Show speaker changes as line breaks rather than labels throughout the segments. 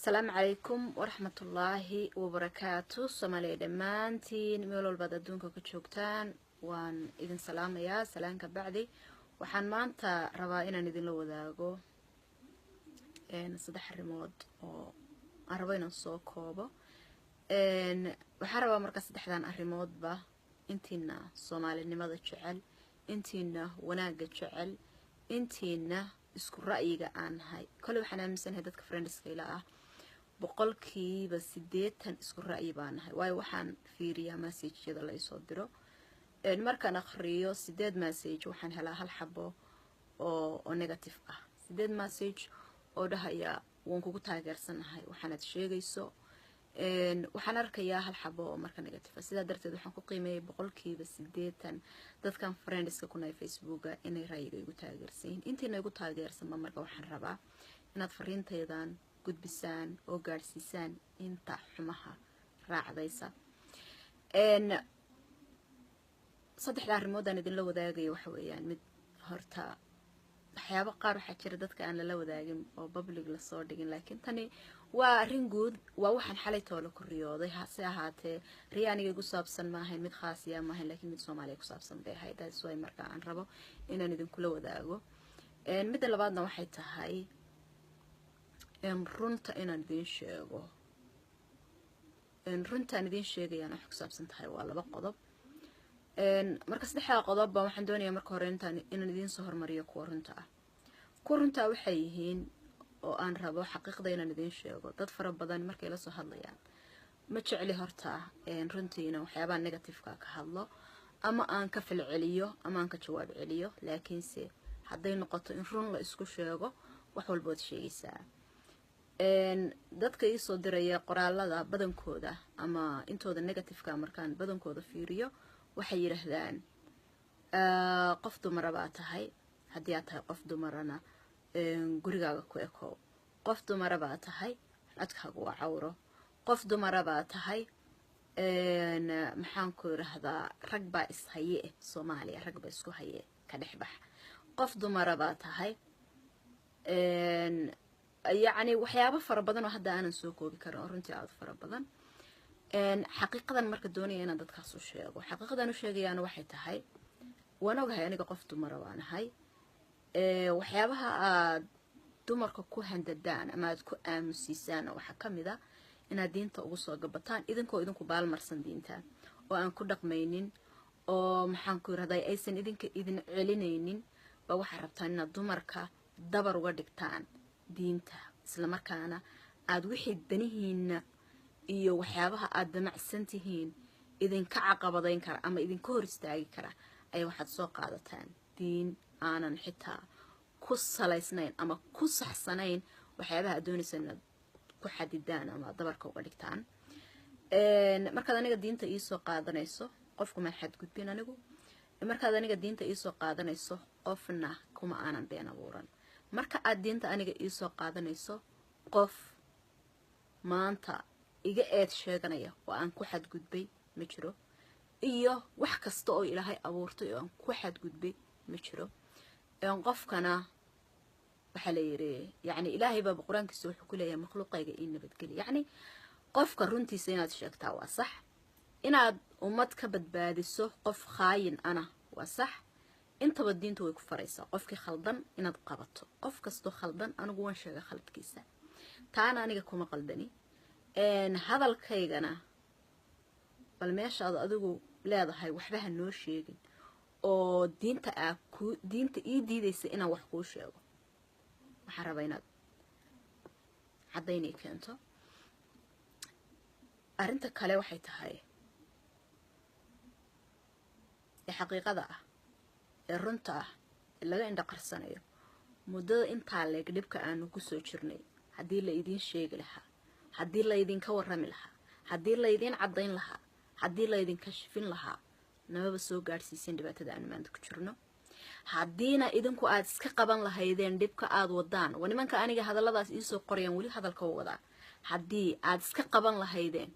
Asalaamu calaykum waraxmatullaahi wabarakaatu. Soomaaliya dhammaantiin, meel walbaad adduunka ka joogtaan, waan idin salaamayaa. Salaanka bacdi, waxaan maanta rabaa inaan idinla wadaago saddex arrimood oo aan rabo inaan soo koobo. Waxaan rabaa marka saddexdan arrimoodba intiina soomaalinimada jecel, intiina wanaagga jecel, intiina isku ra'yiga aan nahay. Koley waxaan aaminsanahay dadka friendska ila ah 80% isku ra'yi baan nahay, waayo waxaan fiiriyaa messageyada la isoo diro. Markaan akhriyo sideed message, waxaan helaa hal xabo oo negative ah. Sideed message oo dhahaya "Waan kugu taageersanahay waxaanaad sheegayso", waxaan arkayaa hal xabo oo marka negative ah. Sidaa darteed waxaan ku qiimeeyay 80% dadkan friendska ku nahay Facebooka inay ra'yiga igu taageersan yihiin. Intiina igu taageersanba marka waxaan rabaa inaad fariintaydan gudbisaan oo gaadhsiisaan inta xumaha raacdaysa. Saddexda arrimoodaan idinla wadaagayo waxa weeyaan: mid, horta waxyaabo qaar waxaa jira dadka aan lala wadaagin oo public lasoo dhigin, laakiin tani waa arrin guud. Waa waxaan xalay toole ku riyooday. Hase ahaatee riya aniga igu saabsan ma ahayn, mid khaasiya ma ahayn, laakiin mid Soomaaliya ku saabsan bay ahayd. That's why marka aan rabo inaan idinkula wadaago. Midda labaadna waxay tahay runta inaan idiin sheego. Runtaan idiin sheegayaan waxay ku saabsan tahay waa laba qodob. Marka saddexda qodobba waxaan doonayaa marka hore intaan inaan idiin soo hormariyo kuwa runta ah. Kuwa runtaa waxay yihiin oo aan rabo xaqiiqda inaan idiin sheego: dad fara badan markay la soo hadlayaan, ma jecli horta runtii inaan waxyaabaha negativeka ka hadlo ama aan ka falceliyo ama aan ka jawaab celiyo, laakiinse hadday noqoto in run la isku sheego, wax walbood sheegaysaa. Dadka iisoo diraya qoraalada badankooda ama intooda negativeka markaan badankooda fiiriyo, waxay yidhaahdaan, "Qof dumara baa tahay, haddii aad tahay qof dumarana gurigaaga ku ekow. Qof dumara baa tahay, codkaaga waa cawro. Qof dumara baa tahay, maxaan ku yidhaahdaa, rag baa ishaye eh, Soomaaliya rag baa isku haye, ka dhex bax. Qof dumara baa tahay." Yacni waxyaabo fara badan oo hadda aanan soo koobi karin oo runtii aada fara badan. Xaqiiqadan marka doonaya inaan dadkaas u sheego, xaqiiqadan u sheegayaana waxay tahay: waan ogahay aniga qof dumara waanahay. Waxyaabaha aad dumarka ku handadaan ama aad ku aamusiisaan waxaa ka mid a inaad diinta ugu soo gabataan, idinkoo idinku baalmarsan diinta oo aan ku dhaqmaynin oo, maxaan ku yirahday, aysan idinka idin celinaynin ba waxaad rabtaan inaad dumarka dabar uga dhigtaan diinta, islamarkaana aad wixii danihiina iyo waxyaabaha aad damacsan tihiin idinka caqabadayn kara ama idinka hor istaagi kara ayaa waxaad soo qaadataan diin aanan xitaa ku salaysnayn ama ku saxsanayn waxyaabaha aad doonaysaan inaad ku xadidaan ama dabarka uga dhigtaan. Markaad aniga diinta iisoo qaadanayso, qofku maan xadgudbin anigu. Markaad aniga diinta iisoo qaadanayso, qofna kuma aanan been abuuran. Marka aad diinta aniga iisoo qaadanayso, qof maanta iga eed sheeganaya oo aan ku xadgudbay ma jiro, iyo wax kasta oo Ilaahay abuurtay oo aan ku xadgudbay ma jiro. Qofkana waxaa la yiri, yacni Ilaahay baaba Qur-aankiisa wuxuu ku leeyahay, "Makhluuqayga ii nabadgeli." Yacni qofka runtiisa inaad sheegtaa waa sax, inaad ummad ka badbaadiso qof khaayin ana waa sax. Intaba diinta way ku faraysaa qofkii khaldan inaad qabato. Qof kastoo khaldan anigu waan sheega khaladkiisa, taana aniga kuma qaldani. Hadalkaygana bal meeshaad adigu leedahay waxba ha noo sheegin oo diinta aa ku diinta ii diidaysa inaan wax kuu sheego, waxaan rabaa inaad caddaynay keento. Arrinta kale waxay tahay ee xaqiiqada ah ee runta ah ee laga indha qarsanayo: muddada intaa leeg dhibka aanu kusoo jirnay, haddii la idiin sheegi lahaa, haddii laydinka warrami lahaa, haddii laydiin caddayn lahaa, haddii laydinka shifin lahaa, namaba soo gaadhsiiseen dhibaatada aanu maanta ku jirno. Haddiina idinku aad iska qaban lahaydeen dhibka aada wadaan, waa nimanka aniga hadalladaas iisoo qorayaan, weli hadalka wadaa, haddii aad iska qaban lahaydeen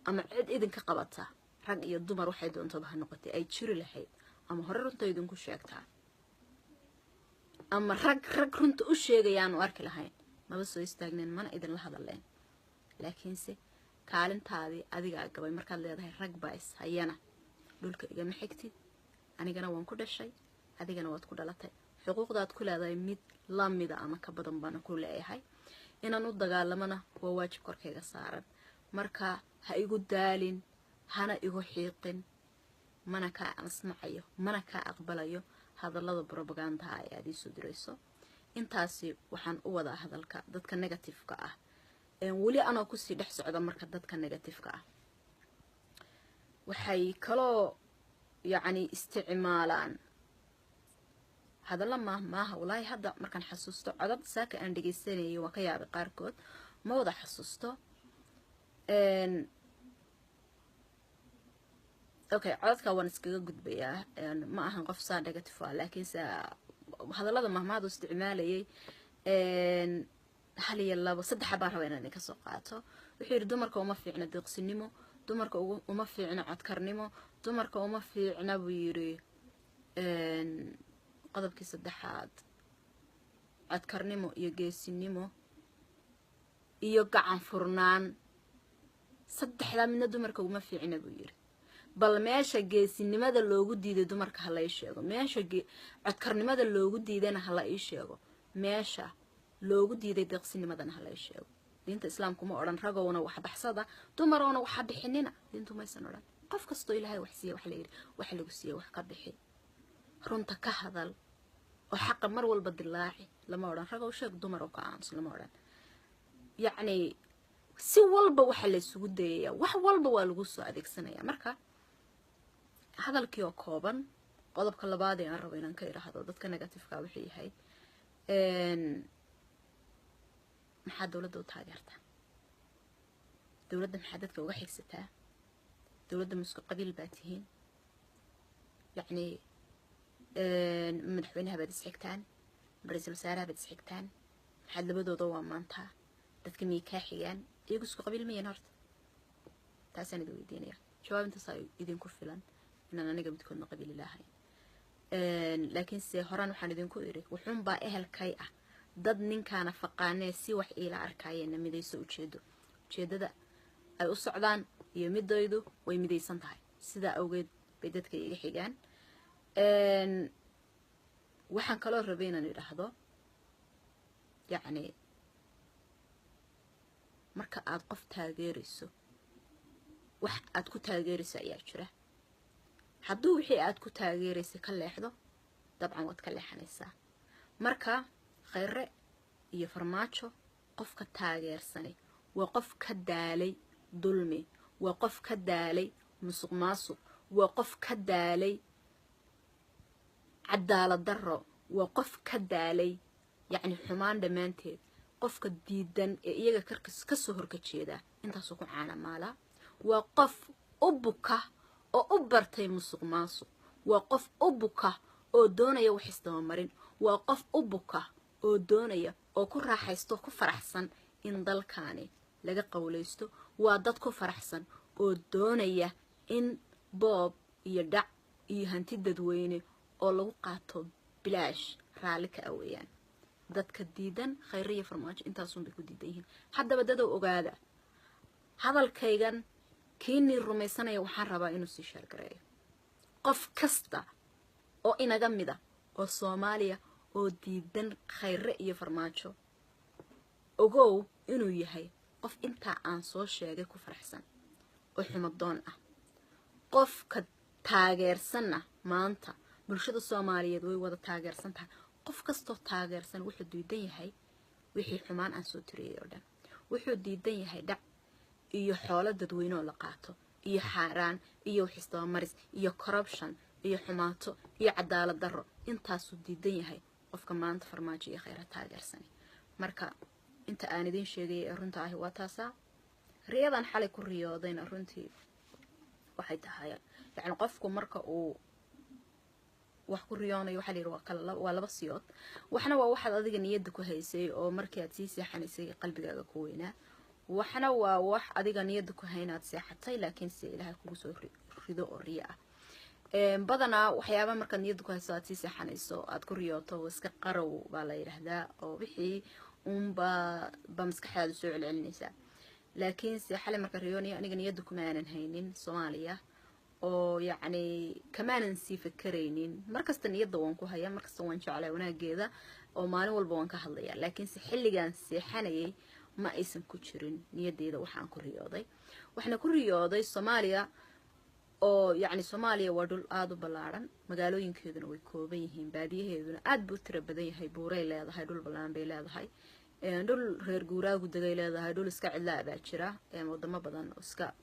ama cid idinka qabata, rag iyo dumar waxay doontaba ha noqotay, ay jiri lahayd ama hore runta idinku sheegtaa ama rag rag runta u sheegayaanu arki lahayn, maba soo istaagneen mana idinla hadalleen. Laakiinse kaalintaadii adigaa gabay. Markaad leedahay rag baa is hayana, dhulka igama xigtid, anigana waan ku dhashay, adigana waad ku dhalatay. Xuquuqdaad ku leedahay mid lamida ama ka badan baana ku leeyahay. Inaan u dagaalamana waa waajib korkayga saaran. Marka ha igu daalin, hana igu xiiqin, mana kaa asmacayo, mana kaa aqbalayo hadallada brobagandaha ee aad iisoo dirayso. Intaasi waxaan u wadaa hadalka dadka negative-ka ah. Weli anoo kusii dhex socda marka dadka negative-ka ah, waxay kaloo yacni isticmaalaan hadalla maaha. Walaahi hadda markaan xasuusto codad saaka aan dhegeysanayay, waan ka yaabay qaarkood, ma wada xasuusto. Okay, codadka waan iskaga gudbayaa. Ma ahan qof saa negative ah, laakiinse hadallada mahmaadu isticmaalayay 1 iyo 2 3 baan rabaa inaan idinka soo qaato. Wuxuu yidhi dumarka uma fiicna deeqsinimo, dumarka uma fiicna codkarnimo, dumarka uma fiicna buu yidhi. Qodobkii saddexaad, codkarnimo iyo geesinimo iyo gacan furnaan, saddexdaa midna dumarka uma fiicna buu yidhi. Bal meesha geesinimada loogu diiday dumarka hala ii sheego, meesha codkarnimada loogu diidayna hala ii sheego, meesha loogu diiday deeqsinimadana hala ii sheego. Diinta islaamku ma odhan ragowna wax baxsada, dumarowna waxa bixinina. Diintu maysan odhan. Qof kastoo Ilaahay wax siiya, wax la yidhi wax lagu siiya wax ka bixi, runta ka hadal oo xaqa mar walba dilaaci lama odhan. Ragow sheeg, dumarow ka aamus lama odhan. Yacni si walba waxa la isugu dayaya, wax walba waa lagu soo adeegsanaya. Marka hadalkii oo kooban, qodobka labaad ee aan rabo inaan ka idhaahdo dadka negative-ka wuxuu yahay, maxaa dowladda u taageertaa? Dowladda maxaa dadka uga xigsataa? Dowladda musku qabiil baa tihiin, yacni madaxweynaha baad isxigtaan, ra-iisul wasaaraha baad isxigtaan, maxaad labadooda waa maantaa? Dadka miyay kaa xigaan? Iyagu isku qabiil mayan horta? Taasaan idin weydiinaya. Jawaab intaasaa idinku filan inaan aniga midkoodna qabiili lahayn. Laakiinse horaan waxaan idinku iri, wuxuunbaa ehelkay ah dad ninkaana faqaanee si wax iila arkaayeenna midayso ujeedo. Ujeedada ay u socdaan iyo midaydu way midaysan tahay, sidaa awgeed bay dadka iga xigaan. Waxaan kaloo rabay inaan idhaahdo, yacni marka aad qof taageerayso, wax aad ku taageerayso ayaa jira. Hadduu wixii aad ku taageeraysay ka leexdo, dabcan waad ka leexanaysaa. Marka Khayre iyo Farmaajo qofka taageersanay waa qof ka daalay dulmi, waa qof ka daalay musuq maasuq, waa qof ka daalay cadaalad darro, waa qof ka daalay yacni xumaan dhammaanteed. Qofka diidan ee iyaga kasoo horka jeeda intaasuu ku caanamaalaa. Waa qof u buka oo u bartay musuq maasuq, waa qof u buka oo doonaya wax isdabamarin, waa qof u buka oo doonaya oo ku raaxaysto, ku faraxsan in dalkaani laga qowlaysto. Waa dad ku faraxsan oo doonaya in boob iyo dhac iyo hanti dadweyne oo lagu qaato bilaash raalli ka aweeyaan. Dadka diidan Khayre iyo Farmaajo intaasunbay ku diidan yihiin. Haddaba dadow ogaada hadalkaygan, kiinii rumaysanaya waxaan rabaa inuu sii sheergareeyo. Qof kasta oo inaga mida oo Soomaaliya oo diidan Khayre iyo Farmaajo, ogow inuu yahay qof intaa aan soo sheegay ku faraxsan oo xumadoon ah. Qofka taageersanna, maanta bulshada Soomaaliyeed way wada taageersan tahay. Qof kastoo taageersan wuxuu diidan yahay wixii xumaan aan soo tiriyay oo dhan. Wuxuu diidan yahay dhac iyo xoolo dadweyne oo la qaato iyo xaaraan iyo waxisdabamaris iyo corruption iyo xumaato iyo cadaalad darro. Intaasuu diidan yahay qofka maanta Farmaajo iyo Khayra taageersani. Marka inta aan idiin sheegayay ee runta ahi waa taasaa. Riyadan xalay ku riyoodayna runtii waxay tahay, yacni qofku marka uu wax ku riyoonayo, waxaa la yidhi waa kala waa laba siyood. Waxna waa waxaad adiga niyadda ku haysay oo markii aad sii seexanaysay qalbigaaga ku weynaa, waxna waa wax adiga niyadda ku haynaad seexatay laakiin se Ilaahay kugu soo rido oo riyo ah. Badanaa waxyaaba markaad niyadda ku hayso aad sii seexanayso aad ku riyooto iska qarow baa la yidhaahdaa, oo wixii uunbaa ba maskaxdaada soo celcelinaysaa. Laakiinse xalay marka riyoonaya, aniga niyadda kuma aanan haynin Soomaaliya, oo yacni kamaanan sii fakaraynin. Markasta niyadda waan ku hayaa, markasta waan jeclay wanaageeda, oo maalin walba waan ka hadlayaa, laakiinse xilligaan seexanayay ma aysan ku jirin niyadeyda waxaan ku riyooday. Waxaana ku riyooday Soomaaliya oo yacni Soomaaliya waa dhul aada u ballaaran, magaalooyinkeeduna way kooban yihiin, baadiyaheeduna aada buu tira badan yahay. Buuray leedahay, dhul ballaan bay leedahay, dhul reer guuraagu degay leedahay, dhul iska cidlaa baa jira, wadamo badan oo iska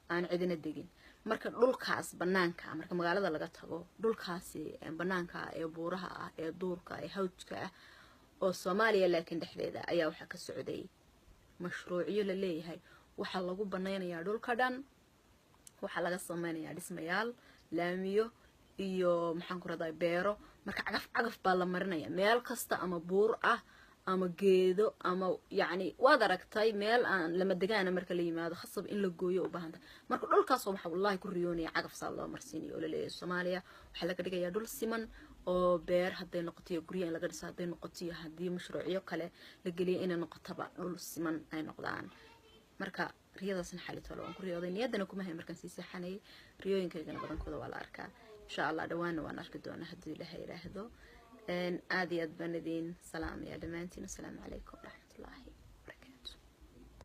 aan cidina degin. Marka dhulkaas banaanka, marka magaalada laga tago, dhulkaasi banaanka ee buuraha ah, ee duurka, ee hawdka ah oo Soomaaliya laakiin dhexdeeda, ayaa waxaa ka socday mashruucyo la leeyahay waxaa lagu banaynayaa dhulka dhan, waxaa laga sameynayaa dhismayaal, laamiyo iyo, maxaan ku radaa, beero. Marka cagaf cagaf baa la marinaya meel kasta, ama buur ah ama geedo ama yacni waad aragtay meel aan lama degaana marka la yimaado khasab in la gooyo u baahan tahay. Marka dhulkaas waxaa wallahi ku riyoonaya cagaf saa loo marsiinayo, oo laleeyahay Soomaaliya waxaa laga dhigayaa dhul siman, oo beer hadday noqoto iyo guryo in laga dhiso hadday noqoto iyo haddii mashruucyo kale la geliyo inay noqotaba, dhul siman ay noqdaan. Marka riyadaasna xalitolo waan ku riyooday, niyaddana kuma hay markaan sii seexanayay. Riyooyinkaygana badankooda waa la arkaa, insha Allah dhawaanna waan arki doonaa hadduu Ilaahay yidhaahdo. Aada iyo aad baan idiin salaamaya dhammaantiin. Asalaamu calaykum waraxmatullaahi.